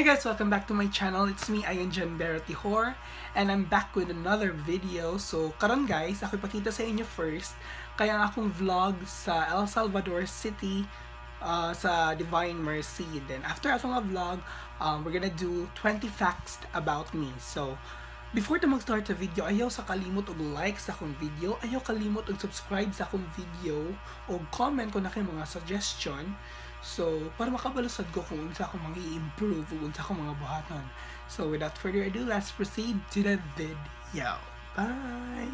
Hey guys, welcome back to my channel. It's me, Ian John Tihor, and I'm back with another video. So, karon guys, ako ipakita sa inyo first, kaya ang akong vlog sa El Salvador City sa Divine Mercy. Then, after atong nga vlog, we're gonna do 20 facts about me. So, before ta mag-start sa video, ayaw sa kalimot og like sa akong video, ayaw kalimot og subscribe sa akong video, o comment kung naa kay mga suggestion. So, para makabalo sad ko kung unsa akong mga i-improve o unsa akong mga buhaton. So, without further ado, let's proceed to the video. Bye!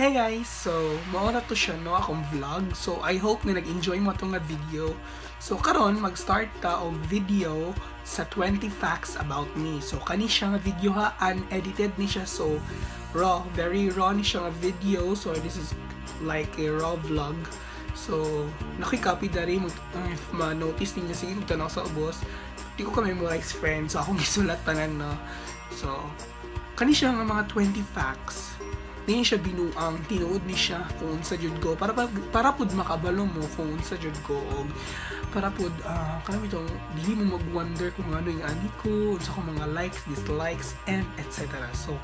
Hey guys! So, mao na to siya, no, akong vlog. So, I hope na nag-enjoy mo itong nga video. So, karon mag-start ta og video sa 20 facts about me. So, kani siya nga video ha, unedited ni siya. So, raw, very raw ni siya nga video. So, this is like a raw vlog. So, naki-copy dari, if ma-notice ninyo, sige, magtanaw sa ubos. Di ko ka memorize, friend. So, akong gisulat tanan, no. So, kani siya nga mga 20 facts. Di siya binuang, tinuod ni siya kung unsa jud ko para pud makabalo mo kung unsa jud ko og para pud kanang itong dili mo mag-wonder kung ano yung ani ko, unsa ko mga likes, dislikes and etc. So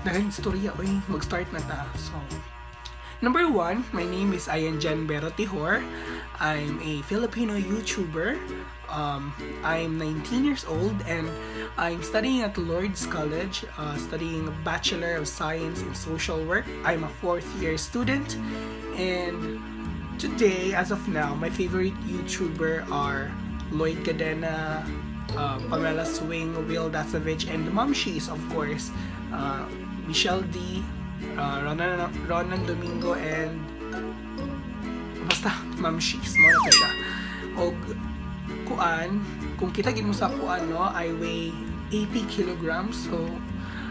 daghang istorya oy, mag-start na ta. So number one, my name is Ian Jan Bero Tihor. I'm a Filipino YouTuber. I'm 19 years old and I'm studying at Lourdes College, studying Bachelor of Science in Social Work. I'm a fourth year student, and today, as of now, my favorite YouTuber are Lloyd Cadena, Pamela Swing, Will Dasovich, and the Momshies, of course, Michelle D, Ronan Domingo, and basta Momshies, mo na siya. Og kuan, kung kita gid mo sa kuan, no, I weigh 80 kilograms. So,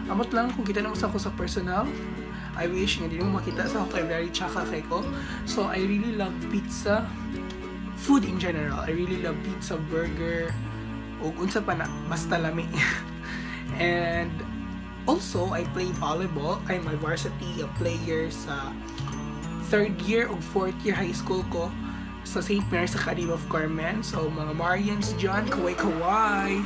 amot lang kung kita na mo sa ako sa personal. I wish nga di mo makita sa ako kay very tsaka kay ko. So, I really love pizza. Food in general. I really love pizza, burger, ug unsa pa na, basta lami. And also, I play volleyball. I'm a varsity player sa third year o fourth year high school ko. Sa St. Mary's Academy of Carmen. So, mga Marians dyan, kaway-kaway.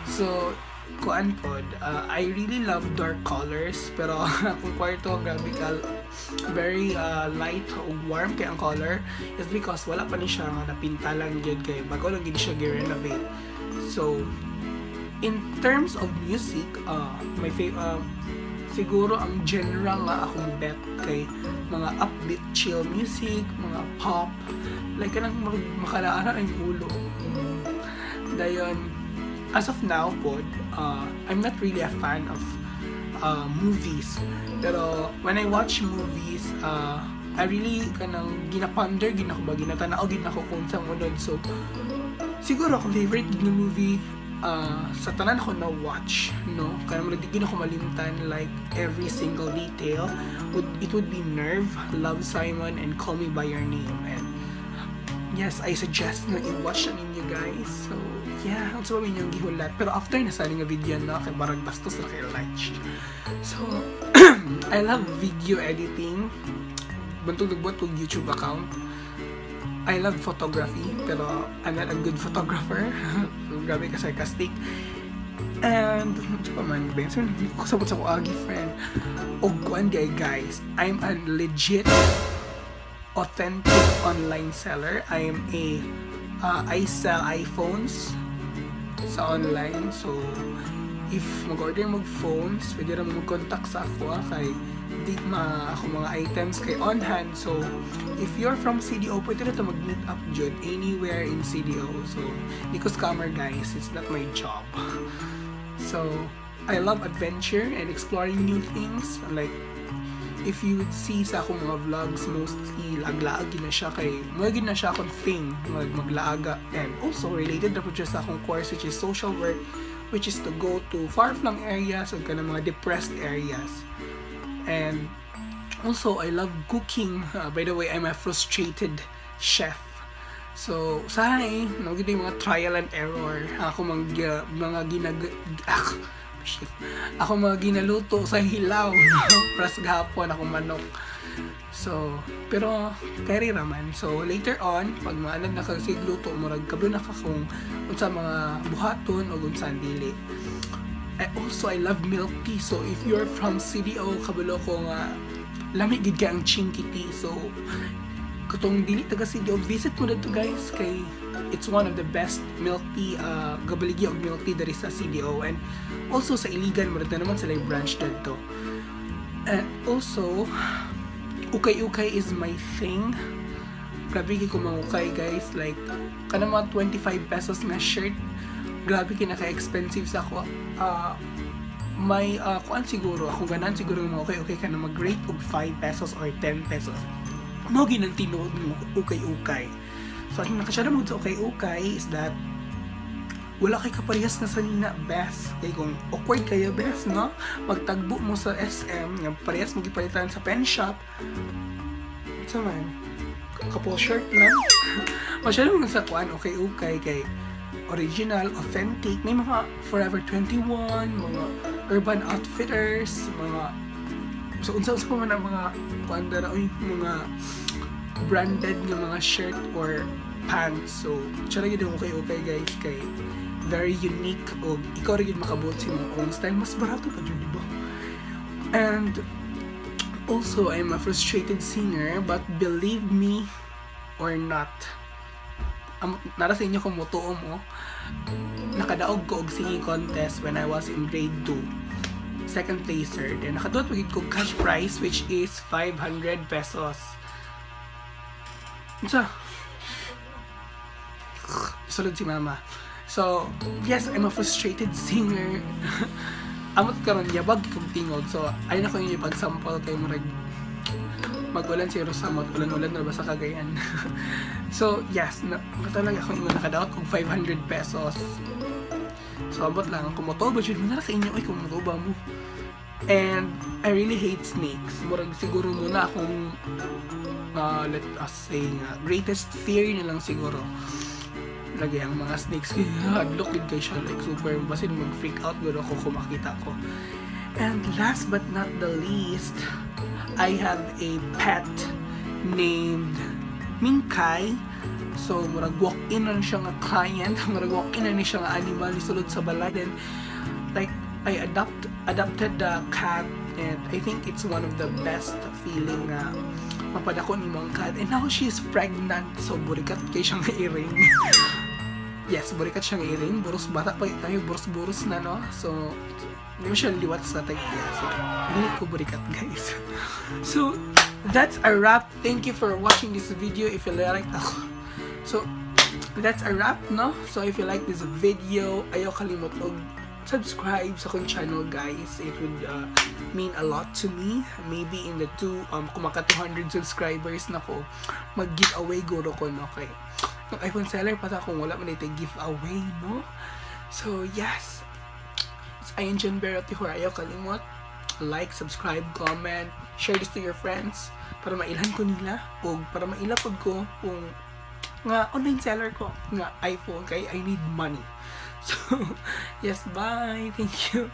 So, kuan pod, I really love dark colors, pero akong kwarto, grabe ka, very light o warm kay ang color is because wala pa ni siya nga napintalan gyud kay bago lang gid siya gi-renovate. So, in terms of music, siguro ang genre nga akong bet kay mga upbeat chill music, mga pop, like kanang makalaara ang ulo. Dayon, as of now pod, I'm not really a fan of movies. Pero when I watch movies, I really kanang ginaponder gid nako ba, ginatanaw gid nako kung sa unod. So siguro akong favorite gid nga movie sa tanan ako na watch, no, kanang murag di gid ako malimtan, like every single detail, would it would be Nerve, Love, Simon and Call Me by Your Name. And yes, I suggest na i-watch na ninyo, guys. So yeah, ang sa inyong gihulat, pero after na sa nga video na kay barag bastos na kay like. So I love video editing, bantog nagbuhat kog YouTube account. I love photography, pero I'm not a good photographer. Grabe ka sarcastic. And, ano pa man, ba? So, hindi ko sabot sa ko agi, friend. Og kuan gay, guys, I'm a legit authentic online seller. I sell iPhones sa online. So, if mag-order mo phones, pwede ra mo mag-contact sa ako kay di ma ako mga items kay on hand. So, if you're from CDO, pwede ra to mag-meet up jud anywhere in CDO. So, di ko scammer, guys. It's not my job. So, I love adventure and exploring new things. Like, if you would see sa akong mga vlogs, mostly laag-laag na siya kay mo gid na siya akong thing maglaaga, and also related na po siya sa akong course, which is social work, which is to go to far-flung areas o kanang mga depressed areas. And also I love cooking. By the way, I'm a frustrated chef. So usahay no gid yung mga trial and error ako mga ginag ah, shit. Ako mga ginaluto sa hilaw, no? Pras gahapon ako manok. So, pero kaya raman. So, later on, pag maanad na kag luto, murag kabalo na ka kung unsa mga buhaton o unsa ang dili. Also, I love milk tea. So, if you're from CDO, kabalo ko nga lami gid kay ang Chinky tea. So, katong dili taga CDO, visit mo dito, guys, kay it's one of the best milk tea, gabaligi og milk tea diri sa CDO and also sa Iligan, murag na naman sila yung branch didto. And also, ukay-ukay is my thing. Grabe kay ko mangukay, guys. Like, kanang mga 25 pesos nga shirt, grabe kay naka-expensive sa ako. May kuan siguro, akong ganan siguro mga ukay-ukay ka na mag-rate og 5 pesos or 10 pesos. Mao gyud ang tinuod mo ukay-ukay. So, ang nakasyada mo sa ukay-ukay is that wala kay kaparehas nga sanina, best. Kay kung awkward kayo, best, no? Magtagbo mo sa SM, nga parehas mo gipalitan sa pen shop. Sa man, couple shirt lang. Masyado mo sa kuan, okay, kay original, authentic. May mga Forever 21, mga Urban Outfitters, mga so unsa pa man ang mga kuan dara oy, mga branded nga mga shirt or pants. So, tsara gyud ang okay guys, kay very unique o ikaw ra gyud makabuot sa imong own style. Mas barato pa jud, di ba? And also, I'm a frustrated singer, but believe me or not, nara sa inyo kung mutuo mo, nakadaog ko og singing contest when I was in grade 2. Second placer. Then nakaduot pa gid ko cash prize, which is 500 pesos. Unsa? Sulod si mama. So, yes, I'm a frustrated singer. Amot karon yabag kog tingog. So, ay na ko inyo pag-sample kay murag mag-ulan siguro sa samot, ulan-ulan na ba sa Cagayan. So, yes, na, talaga akong ingon nakadaot kog 500 pesos. So, ambot lang, kung motuo ba jud mo na sa inyo, ay, kung motuo ba mo. And I really hate snakes. Murag siguro muna akong let us say nga, greatest fear na lang siguro lagi ang mga snakes. Hadlok gid kay siya, like super, basin mag freak out gud ako kung makita ko. And last but not the least, I have a pet named Mingkai. So, murag walk-in na siya nga client, murag walk-in na ni siya nga animal ni sulod sa balay. Then, like, I adopted the cat and I think it's one of the best feeling nga mapadako nimo ang cat. And now she's pregnant, so burikat kay siyang iring. Yes, burikat siyang iring. Buros bata pa kayo, buros-buros na, no? So, hindi mo siya liwat sa tag-iya. So, hindi ko burikat, guys. So, that's a wrap. Thank you for watching this video. If you like, so, that's a wrap, no? So, if you like this video, ayaw kalimot og subscribe sa akong channel, guys. It would mean a lot to me. Maybe in the two, kung maka 200 subscribers na ko, mag-giveaway guro ko, no? Kay, ng iPhone seller pa ta kung wala man ito giveaway, no? So, yes. It's Ayan John Bero Tihor. Ayaw kalimot. Like, subscribe, comment, share this to your friends para mailhan ko nila o para maila pod ko kung nga online seller ko nga iPhone kay I need money. So, yes, bye. Thank you.